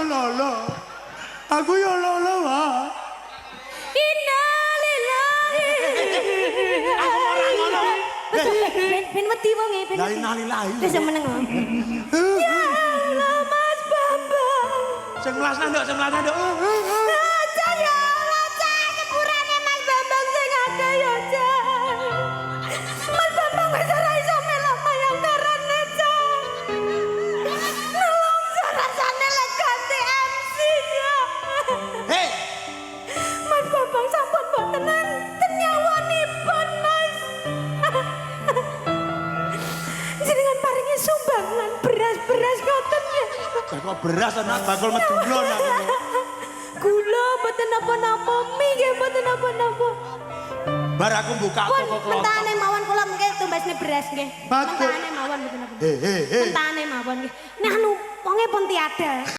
yo lolo. Aku yo lolo, Pak. Innalillahi. Aku ora ngono. Ben ben wedi wonge, ben Lah wedi. innalillahi. Wis meneng. Ya Allah, Mas Bambang. Sing melasna, Nduk, sing melasna, Nduk. Aja ya Allah, Cak, sepurane Mas Bambang sing akeh ya, Cak. Mas Bambang wis ora iso melok mayangkarane, Cak. Nelongso rasane lek ganti MC, Cak. Hei, Mas Bambang sampun boten enten nyawanipun, Mas. Jenengan paringi sumbangan beras-beras ngoten ya. Kok beras ana bakul Madura nang ngono. Gula mboten napa-napa, mie nggih mboten napa-napa. Bar aku buka Pun toko kelontong. mentahane mawon kula mengke tumbasne beras nggih. Bagus. Mentahane mawon mboten napa. He he he. Mentahane mawon nggih. Nah anu wonge pun tiada.